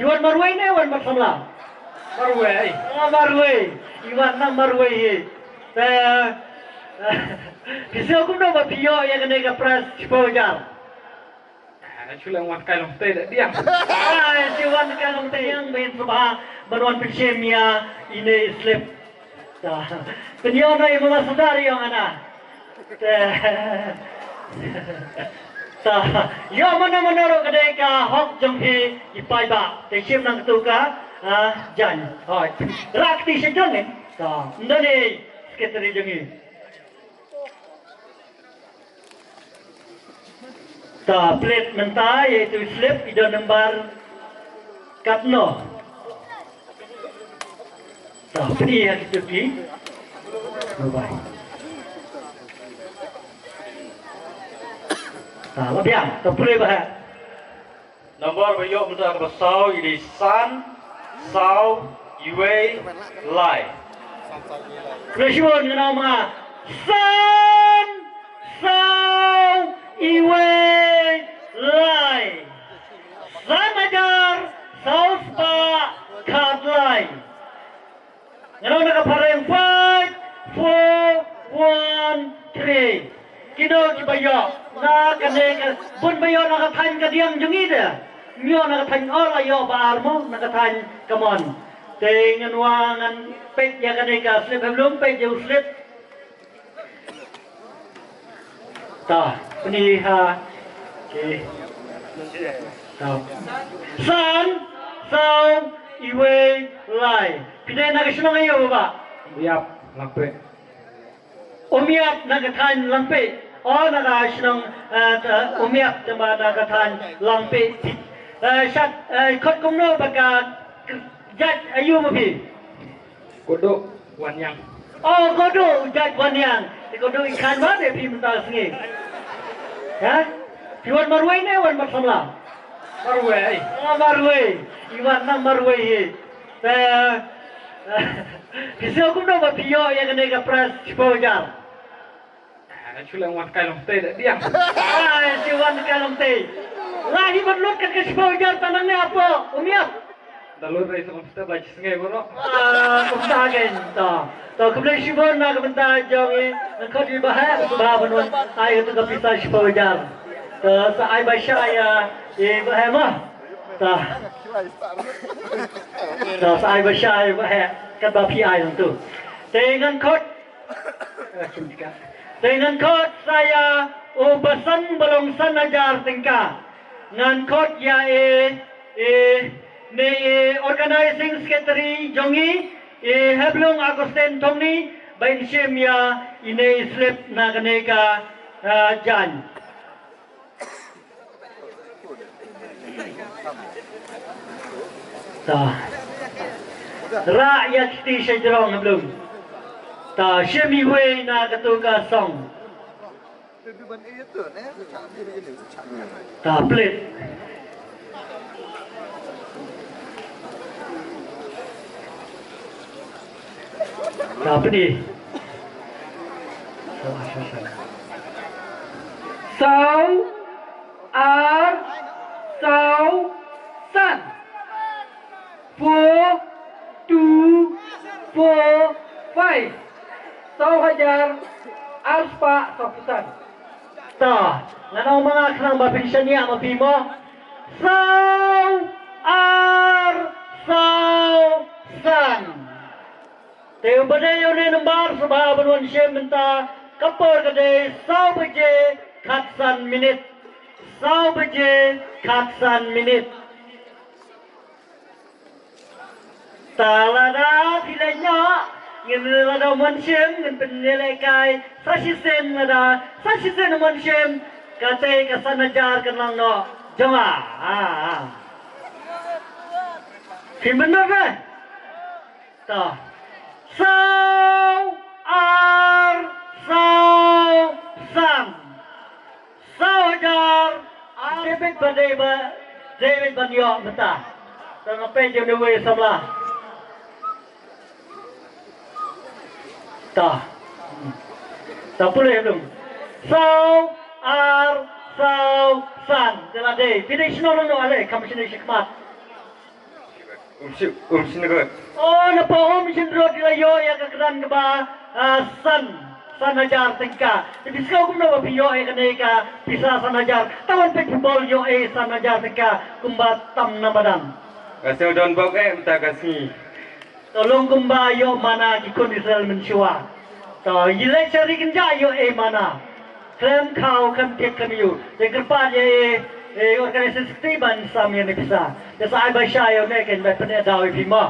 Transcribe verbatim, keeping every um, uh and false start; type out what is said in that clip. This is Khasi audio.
Wan marwei ne wan marsamla? Marwei. Ah, marwei. I wan na marwei hi. Te phi sngew kumno ba phi ïoh ïa kane ka prize shiphew hajar? Ah, shu leng wan kai long te da diang. Ah, shu wan kai long te diang, ba ngin sngewbha ban wan pynshim ïa ine i slip. Ta. Pynïoh noh ïa mama sudar ïa nga na. Ta. Ta. Ïoh mano mano ruh ka dei ka hok jong phi i paidbah. Te shim nang tu ka, ah, jan. Hoi. Rak ti sha jong ni. Ta. Ndo ni secretary jong i. Ta plet mynta ïa itu slip i don number katno. Ta pli ha kitu ki. Bye bye. Ta la biang, ta pli ba ha. Number ba ïoh mynta kaba saw i dei san saw iwei lai. Khublei shibun, ngan ong ma nga, san saw iwei lai. San hajar saw spah khatlai. Ngan ong na ka phareng, five four one three. Kino kiba ïoh na kane ka bun ba ïoh na ka thaiñ ka diang jong i de. Ym ïoh na ka thaiñ, o la ïoh ba ar mo na ka thaiñ ka mon. Te ngan wan ngan peit ïa kane ka slip, em lum peit ïa u slip. Ta, pynhiar. Okey. Ta. San saw iwei lai. Phi dei na ka shnong aïu, Bah? Ïap, Langpih. Umiap na ka thaiñ Langpih. O, na ka shnong, eh, ta, Umiap, tangba na ka thaiñ Langpih. Eh, shad, eh, khot kumno ba ka jait aïu ma phi? Kodo Waniang. Oh, Kodo jait Waniang. Te Kodo i khan ba de phi mynta sngi. Ha? Phi wan marwei ne wan marsamla? Marwei. Oh, marwei. I wan na marwei hi. Te phi sngew kumno ba phi ïoh ïa kane ka prize shiphew hajar? Ah, shu leng wan kai long te da diang. Ah, shu wan kai long te. La hi ban lut kat ka shiphew hajar ta nangne apo, um ïa. Da lut rei sa long te ba chi sngew bro. Ah, kumta kein ta. To khublei shibun na ka bynta jong i, ngan khot i Bah Heh, sngewbha ban wan ai katu ka pisa shiphew hajar. To sa ai ba shai ïa i Bah Heh ma. Ta. Ta sa ai ba shai Bah Heh, katba phi ai nangtu. Te ngan khot Te ngan khot sa ïa u Basan ba long san hajar tyngka. Ngan khot ïa i, i, ne i organizing secretary jong i, i Heblung Augustine Thongni, ba in shim ïa ine i slip na kane ka, ah, jaiñ. Ta. Rah ïa kti sha jrong Heblung. Ta shim iwei na katu ka song. Ta plit. Ka pynï. Saw, ar, saw, san. Four, two, four, five. Saw hajar, ar spah, saw phew san. Ta, ngan ong ma nga khnang ba phin shaniah ma phi mo. Saw, ar, saw, san. Te uba dei une number sngewbha ban wan shim mynta, ka por ka dei saw baje khatsan minit. Saw baje khatsan minit. Ta lada phi leit noh, ngin lada ym wan shim, ngin pynlehkai sa shisien lada, sa shisien ym wan shim, katei ka san hajar kan long noh jong nga. Ah, ah. Phi mynta re? Ta. Saw, ar, saw, san. Saw hajar, ar. David ba dei ba, David ban ïoh mynta. Ta nga peit ïa une uwei samla. Ta. Ta pule dum. Saw, ar, saw, san. Te la dei. Phi dei shnong nangno ale, kham shane shakhmat. Um shin um shin rot. Oh, na pa um shin rot la ïoh ïa ka kren kaba ah, san san hajar tyngka. Te pisa kumno ba phi ïoh ïa kane ka pisa san hajar? Tawan phi bol ïoh ïa san hajar tyngka kumba tam na madan. Ka sngewdon bok eh mynta ka sngi. To long kumba ïoh mana ki khun Israel mynshuwa. To ïa leh sha ri kynja ïoh ïa mana. Khlem khaw khlem tiek khlem ïu. Te kyrpad ïa ïa organization sdang ban sam ïa ne pisa. Te sa ai ba sha ïa ne ken ba pyneh daw ïa phi mo.